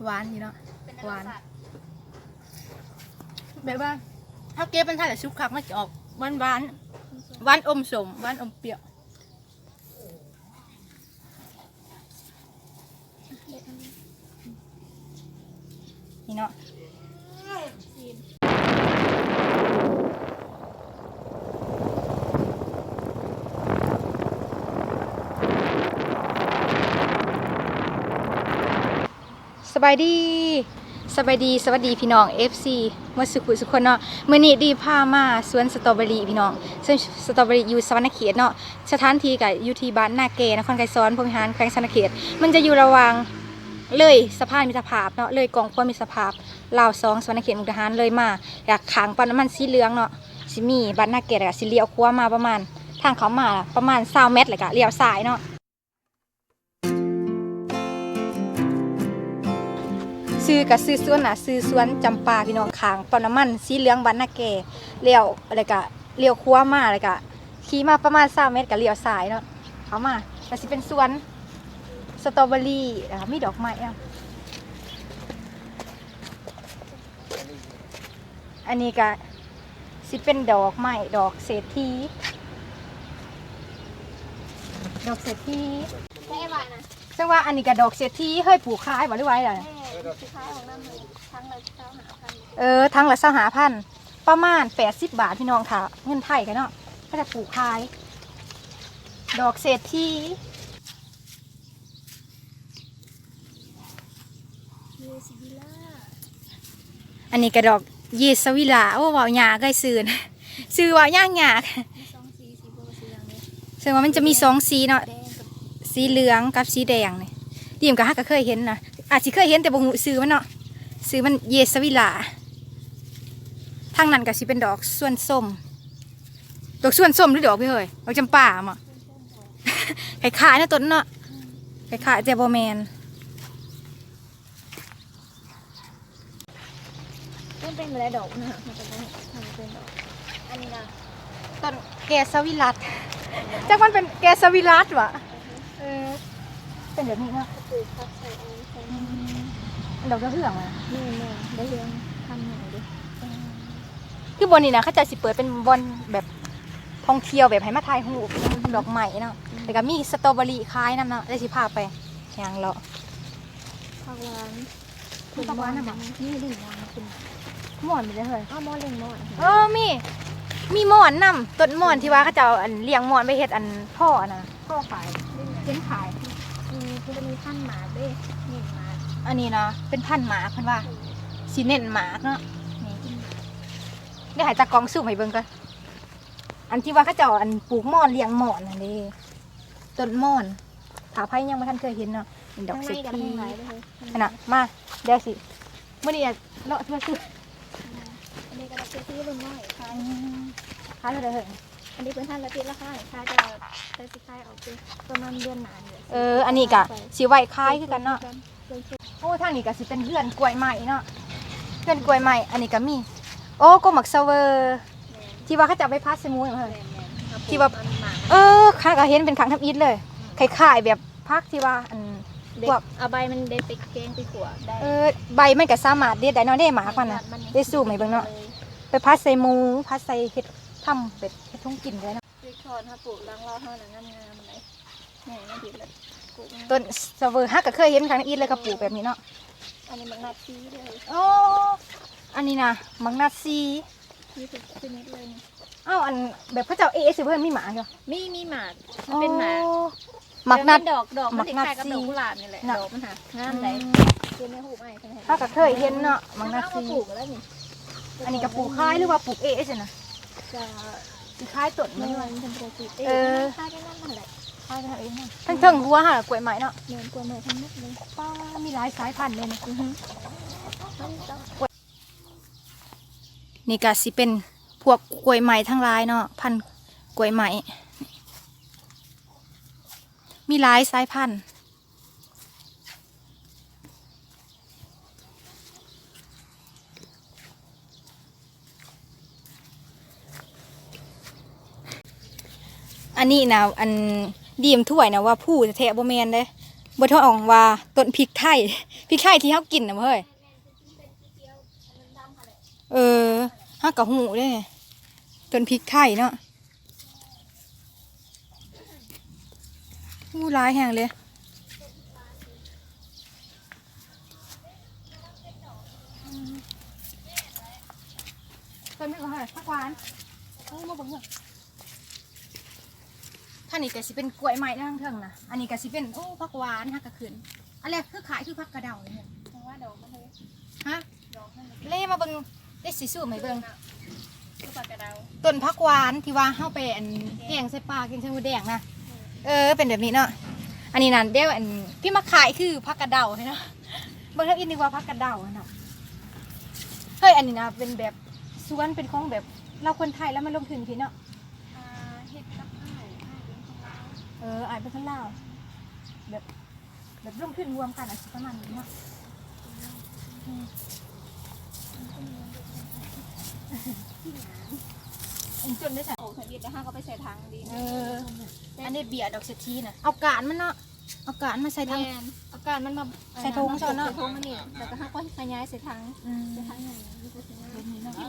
ຫວານຢູ່ເນາະ ເປັນແນວ ຫວານ ແບບວ່າເຮົາເກັບມັນທັນລະສຸກຄັກ ມັນຈະອອກຫວານໆ ຫວານອມສົ້ມ ຫວານອມປ່ຽວ. ນີ້ເນາະ ສະບາຍດີ ສະບາຍດີ ສະຫວັດດີພີ່ນ້ອງ ເອັຟຊີ ໝົດສຸຜູ້ສຸຄົນເນາະ. ມື້ນີ້ດີພາມາສວນສະຕໍເບີຣີພີ່ນ້ອງ ສວນສະຕໍເບີຣີຢູ່ສະຫວັນນະເຂດເນາະ. ສະຖານທີ່ກະຢູ່ທີ່ບ້ານນາແກ ນະຄອນໄກສອນ ພົມວິຫານ ແຂວງສະຫວັນນະເຂດ. ມັນຈະຢູ່ລະຫວ່າງ ເລີຍສະພານມິດຕະພາບເນາະ ເລີຍກອງຄວນມິດຕະພາບລາວສອງ ສະຫວັນນະເຂດ ມຸກດາຫານ ເລີຍມາ ແລ້ວຂ້າງປ້ຳນ້ຳມັນສີເຫຼືອງເນາະ ຊິມີບ້ານນາແກ ແລ້ວກະຊິລ້ຽວຂວາມາປະມານ ທາງເຂົ້າມາປະມານຊາວແມັດ ແລ້ວກະລ້ຽວຊ້າຍເນາະ. ຊື່ກະຊື່ສວນນະ ຊື່ສວນຈຳປາພີ່ນ້ອງ ຂ້າງປ້ຳນ້ຳມັນສີເຫຼືອງບ້ານນາແກ. ລ້ຽວ ແລ້ວກະລ້ຽວຂວາມາ ແລ້ວກະຂີ່ມາປະມານຊາວແມັດກະລ້ຽວຊ້າຍເນາະ ເຂົ້າມາກະຊິເປັນສວນສະຕໍເບີຣີ ແລ້ວກະມີດອກໄມ້ນຳ. ອັນນີ້ກະຊິເປັນດອກໄມ້ ດອກເສດຖີ ດອກເສດຖີ. ແຕ່ວ່ານະ ຈັ່ງວ່າອັນນີ້ກະດອກເສດຖີ ເຮີ້ຍ ປູກຂາຍບໍ່ ຫຼືວ່າໃດ? ແມ່ນ ຊິຂາຍອອກນຳ ທັງລະຊາວຫ້າພັນ. ເອີ ຖັງລະຊາວຫ້າພັນ ປະມານແປດສິບບາດພີ່ນ້ອງ ຖ້າເງິນໄທກະເນາະ ເຂົາຈະປູກຂາຍ ດອກເສດຖີ. ເຢສະວິລາ ອັນນີ້ກະດອກເຢສະວິລາ. ໂອ້ ເວົ້າຍາກເກີນຊື່ ຊື່ເວົ້າຍາກໆ. ມີສອງສີ ສີບໍ່ ສີຫຍັງເດ? ເຊິ່ງວ່າມັນຈະມີສອງສີເນາະ ແດງກັບ ສີເຫຼືອງກັບສີແດງນີ້. ດີມກະ ຫາກະເຄີຍເຫັນນະ ອາດຊິເຄີຍເຫັນແຕ່ບໍ່ຮູ້ຊື່ມັນເນາະ ຊື່ມັນເຢສະວິລາ. ທາງນັ້ນກະຊິເປັນດອກຊວນສົ້ມ ດອກຊວນສົ້ມຫຼືດອກ ພີ່ເຮີ້ຍ ດອກຈຳປາບໍ? ຄ້າຍໆນະຕົ້ນເນາະ ອືມ ຄ້າຍໆ ແຕ່ບໍ່ແມ່ນ. ມັນເປັນແບບໃດດອກນະ? ມັນເປັນ ມັນເປັນດອກ ອັນນີ້ນະ ຕົ້ນແກສະວິລັດ ຈັກມັນເປັນແກສະວິລັດຫວາ? ເອີ ເປັນແບບນີ້ເນາະ ປູກຜັກໃສ່ອັນນີ້ໃສ່ ອືມ ດອກດາວເຮືອງຫວາ? ແມ່ນໆ ດາວເຮືອງ ພັນໃຫຍ່ເດ້. ຄືບ່ອນນີ້ນະ ເຂົາເຈົ້າຊິເປີດເປັນບ່ອນແບບທ່ອງທ່ຽວ ແບບໃຫ້ມາຖ່າຍຮູບນຳດອກໄມ້ເນາະ ອືມ ແລ້ວກະມີສະຕໍເບີຣີຂາຍນຳເນາະ. ແລ້ວຊິພາໄປຍ່າງເລາະ ຜັກຫວານ ມີຜັກຫວານນຳບໍ? ມີລິງໝອນຂຶ້ນ ໝອນບໍ່ໄດ້ເຮີ້ຍ? ອ້າວ ໝອນ ລິງໝອນ ເອີ ມີ ມີໝອນນຳ ຕົ້ນໝອນທີ່ວ່າເຂົາເຈົ້າ ອັນ ລ້ຽງໝອນໄວ້ເຮັດ ອັນ ທໍ່ ອັນນະ ທໍ່ຂາຍ ເຮັດຂາຍ. ອືມ ມັນຈະມີພັນໝາກເດ້ ນີ້ໝາກ ອັນນີ້ນະ ເປັນພັນໝາກ ເພິ່ນວ່າ ອືມ ຊິເນັ້ນໝາກເນາະ. ນີ້ ອືມ ດຽວໃຫ້ຕາກ້ອງຊູມໃຫ້ເບິ່ງກ່ອນ ອັນທີ່ວ່າເຂົາເຈົ້າ ອັນ ປູກໝອນ ລ້ຽງໝອນຫັ້ນເດ້ ຕົ້ນໝອນ. ຖ້າໃຜຍັງບໍ່ທັນເຄີຍເຫັນເນາະ ນີ້ດອກເສດຖີ ທາງໃນກະທາງໃນເລີຍ ຫັ້ນນະ. ມາ ດຽວຊິ ມື້ນີ້ເລາະທົ່ວຊຸດ. ອັນນີ້ກະດອກເສດຖີລຸ້ນນ້ອຍ ຂາຍ ອືມ ຂາຍເທົ່າໃດເຮີ້ຍ? ອັນນີ້ເພິ່ນທັນລະຕິດລາຄາ ຂາຍ ແຕ່ວ່າ ແຕ່ຊິຂາຍອອກຢູ່ປະມານເດືອນໜ້ານີ້ແຫຼະ. ເອີ ອັນນີ້ກະຊິໄວ້ຂາຍຄືກັນເນາະ. ໂອ້ ທາງນີ້ກະຊິເປັນເຮືອນກ້ວຍໄມ້ເນາະ ເຮືອນກ້ວຍໄມ້. ອັນນີ້ກະມີ ໂອ້ ກົກໝາກສະເວີ ແມ່ນ ທີ່ວ່າເຂົາເຈົ້າໄປຜັດໃສ່ໝູ ແມ່ນ ທີ່ວ່າ ເອີ ຂ້າກະເຫັນເປັນຄັກທຳອິດເລີຍ ອືມ ຄ້າຍໆແບບຜັກທີ່ວ່າ ອັນ ເດັດ ພວກ ເອົາໃບມັນເດັດໄປແກງໄປຂົ້ວໄດ້. ເອີ ໃບມັນກະສາມາດເດັດໄດ້ເນາະ ເດ້ໝາກມັນນະ ມັນນີ້ ໄດ້ຊູມໃຫ້ເບິ່ງເນາະ ໄປຜັດໃສ່ໝູ ຜັດໃສ່ເຮັດ ທຳເປັດ ເຮັດທຸງກິນໄດ້ເນາະ. ເດັກຖອນເຮົາປູກຫຼັງເຮົານະ ງາມໆ ມັນໄດ້ ແມ່ມາເດັດແລ້ວ ປູກງາມ. ຕົ້ນສະເວີ ເຮົາກະເຄີຍເຫັນຄັ້ງອີກ ແລ້ວກະປູກແບບນີ້ເນາະ. ອັນນີ້ໝາກນັດຊີເດີ. ໂອ້ ອັນນີ້ນະ ໝາກນັດຊີ ມີທຸກຊະນິດເລີຍນີ້. ເອົ້າ ອັນແບບເຂົາເຈົ້າເອະຊິ ເພິ່ນມີໝາກຢູ່? ມີ ມີໝາກ ມັນເປັນໝາກ. ໂອ້ ໝາກນັດ ແຕ່ມັນເປັນດອກ ດອກມັນຄ້າຍໆກັບ ດອກກຸຫຼາບນີ້ແຫຼະ ເນາະ ດອກມັນຫາ ງາມໃດ. ອືມ ເຫັນໃນຮູບອ້າຍເພິ່ນໃຫ້ ເຮົາກະເຄີຍເຫັນເນາະ ໝາກນັດຊີ. ເຮົາມາປູກແລ້ວນີ້ ອັນນີ້ກະປູກຂາຍ ຫຼືວ່າປູກເອະຊີ້ນະ? ກະຊິຂາຍຕົ້ນມັນ ເພິ່ນກະປູກເອງ. ເອີ ຂາຍໄປນຳຫັ້ນແຫຼະ ຂາຍໄປເອງ. ທັງເທິງຫົວຫັ້ນກະກ້ວຍໄມ້ເນາະ. ແມ່ນ ກ້ວຍໄມ້ທັງໝົດເລີຍ. ປ້າ ມີຫຼາຍສາຍພັນເລີຍນີ້. ອືຮຶ ນີ້ກະຊິເປັນພວກກ້ວຍໄມ້ທັງຫຼາຍເນາະ ພັນກ້ວຍໄມ້ ມີຫຼາຍສາຍພັນ. ອັນນີ້ນະ ອັນ ດີມຖ້ວຍນະວ່າພູແທ້ໆ ບໍ່ແມ່ນເດ້ ບໍ່ທ້ອງວ່າຕົ້ນພິກໄທ ພິກໄທທີ່ເຮົາກິນນະເຮີ້ຍ. ເອີ ເຮົາກໍຮູ້ເດ້ ຕົ້ນພິກໄທເນາະ. ໂອ້ ຫຼາຍແຮງເລີຍ. ຕົ້ນນີ້ກໍເຮີ້ຍ ຜັກຫວານ. ໂອ້ ມາເບິ່ງເດີ້. ທາງນີ້ກໍຊິເປັນກ້ວຍໄມ້ນະ ທາງເທິງນະ. ອັນນີ້ກໍຊິເປັນ ໂອ້ ຜັກຫວານ ຫາກະຂຶ້ນ. ອັນແລກຄືຄ້າຍຄືຜັກກະເດົານີ້. ແຕ່ວ່າດອກມັນເລີຍ ຮະ? ດອກມັນເລີຍ ເລມາເບິ່ງ ເດຊິຊູມໃຫ້ເບິ່ງ. ຄືຜັກກະເດົາ ຕົ້ນຜັກຫວານທີ່ວ່າເຮົາໄປອັນ ແກງໃສ່ປາ ແກງໃສ່ໝູແດງນະ. ເອີ ເປັນແບບນີ້ເນາະ. ອັນນີ້ນັ້ນ ດຽວອັນ ພີ່ມາຄ້າຍຄືຜັກກະເດົາເນາະ. ເບິ່ງທຳອິດນຶກວ່າຜັກກະເດົາເນາະ. ເຮີ້ຍ ອັນນີ້ນະ ເປັນແບບສວນ ເປັນຂອງແບບລາວຄົນໄທ ລາວມາລົງທຶນພີ້ເນາະ. ອ່າ ເຮັດກັບອ້າຍ ອ້າຍເປັນຄົນລາວ. ເອີ ອ້າຍເປັນຄົນລາວ ແບບ ແບບລົງທຶນຮ່ວມກັນ ອາດຊິປະມານນີ້ເນາະ. ອືມ ອັນຈົນໄດ້ໃສ່ ໂອ້ ທຳອິດ ແລ້ວເຮົາກໍໄປໃສ່ຖັງດີ. ເອີ ອັນນີ້ເບ້ຍດອກເສດຖີນະ ເອົາກ້ານມັນເນາະ. ເອົາກ້ານມາໃສ່ຖັງ. ແມ່ນ ເອົາກ້ານມັນມາໃສ່ຖົງ ໃສ່ເນາະ ໃສ່ຖົງອັນນີ້ ແລ້ວກໍເຮົາກໍຂະຫຍາຍໃສ່ຖັງ. ອືມ ໃສ່ຖັງໃຫຍ່ ແບບນີ້ເນາະ. ອ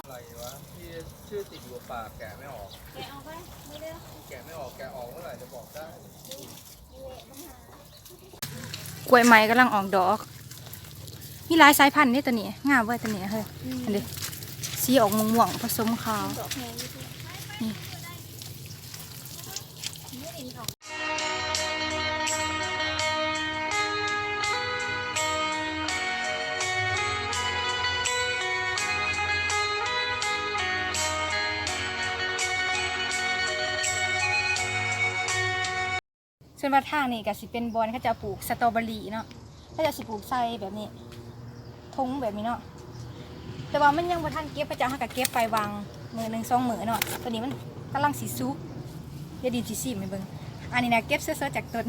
ະໄລວະ ທີ່ຊື່ຕິດຢູ່ປາກ ແກະໄມ່ອອກ. ແກະອອກໄປ ເລັວໆ ແກະໄມ່ອອກ ແກະອອກເມື່ອໄຫຼຈະບອກໄດ້. ກ້ວຍໄມ້ກຳລັງອອກດອກ ມີຫຼາຍສາຍພັນເດ້ຕົວນີ້ ງາມເວີຍຕົວນີ້ເຮີ້ຍ. ອືມ ອັນນີ້ ສີອອກມ່ວງໆ ປະສົມຂາວ ດອກແຮງຢູ່. ນີ້ ສ່ວນວ່າທາງນີ້ກໍຊິເປັນບ່ອນເຂົາເຈົ້າປູກສະຕໍເບີຣີເນາະ. ເຂົາເຈົ້າຊິປູກໃສ່ແບບນີ້ ຖົງແບບນີ້ເນາະ. ແຕ່ວ່າມັນຍັງບໍ່ທັນເກັບ ເຂົາເຈົ້າຫາກະເກັບໄປຫວ່າງມື້ໜຶ່ງສອງມື້ເນາະ. ຕອນນີ້ມັນກຳລັງຊິສຸກ ດຽວດິນຊິຊີມໃຫ້ເບິ່ງ. ອັນນີ້ນະ ເກັບສົດໆຈາກຕົ້ນ.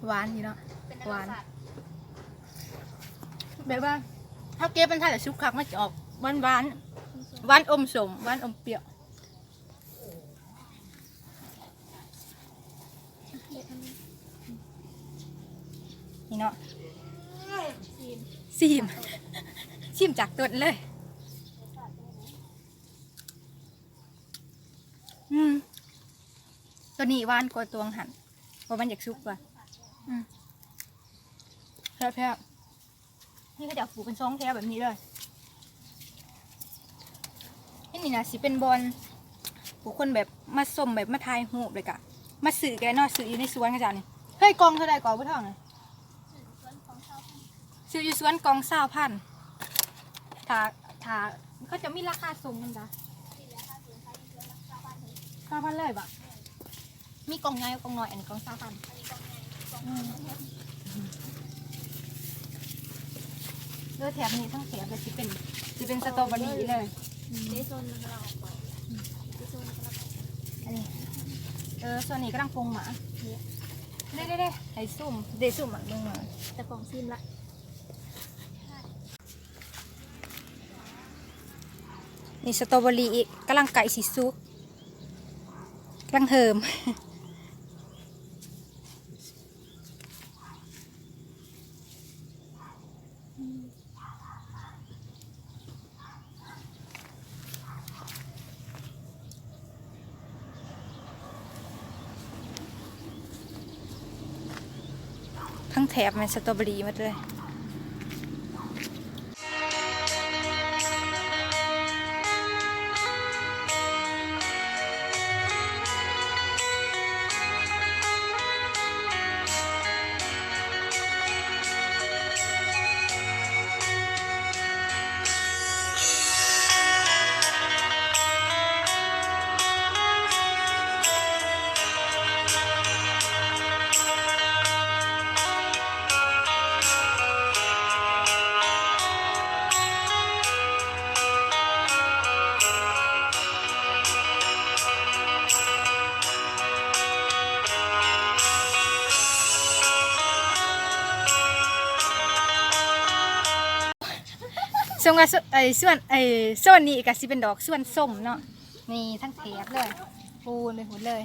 ຫວານຢູ່ເນາະ. ເປັນແນວ ຫວານ ແບບວ່າເຮົາເກັບມັນທັນລະສຸກຄັກ ມັນຈະອອກຫວານໆ ຫວານອົມສົ້ມ ຫວານອົມປ່ຽວ. ນີ້ເນາະ ຊີມ ຊີມຈາກຕົ້ນເລີຍ. ອືມ ຕົວນີ້ຫວານກວ່າຕົວຫັ້ນ ເພາະມັນຢາກສຸກກວ່າ. ອືມ ແຊບໆ. ນີ້ເຂົາເຈົ້າປູກເປັນສອງແຖວແບບນີ້ເລີຍ. ອັນນີ້ນະຊິເປັນບ່ອນຜູ້ຄົນແບບມາຊົມ ແບບມາຖ່າຍຮູບ ແລ້ວກະມາຊື້ກໍໄດ້ເນາະ ຊື້ຢູ່ໃນສວນເຂົາເຈົ້ານີ້. ເຮີ້ຍ ກ່ອງເທົ່າໃດກໍບໍ່ທ້ອງນະ? ຊື້ຢູ່ສວນກ່ອງຊາວພັນ. ຖ້າ ຖ້າເຂົາເຈົ້າມີລາຄາສົ່ງນຳກະ ຊາວພັນເລີຍບໍ? ມີກ່ອງໃຫຍ່ ກ່ອງນ້ອຍ ອັນນີ້ກ່ອງຊາວພັນ. ອືມ ເອີ ແຖບນີ້ທັງແຖບເລີຍ ຊິເປັນ ຊິເປັນສະຕໍເບີຣີເລີຍ. ອືມ ເດ້ ໂຊນນີ້ກຳລັງອອກດອກ. ອືມ ເດ້ ໂຊນນີ້ກຳລັງອອກ ອັນນີ້ ເອີ ໂຊນນີ້ກຳລັງປົງໝາກ. ເດ້ ເດ້ ເດ້ ໃຫ້ຊູມ ເດ້ ຊູມໝາກເບິ່ງ. ຕາກ້ອງຊີມລະ. ນີ້ສະຕໍເບີຣີອີກ ກຳລັງໃກ້ຊິສຸກ ກຳລັງເຫີມ. ທັງແຖບແມ່ນສະຕໍເບີຣີໝົດເລີຍ. ຊົງວ່າ ໂຊ- ເອີຍ ສ່ວນ ເອີຍ ໂຊນນີ້ກໍຊິເປັນດອກຊວນສົ້ມເນາະ ນີ້ທັງແຖບເລີຍ ປູນໄປພຸ້ນເລີຍ.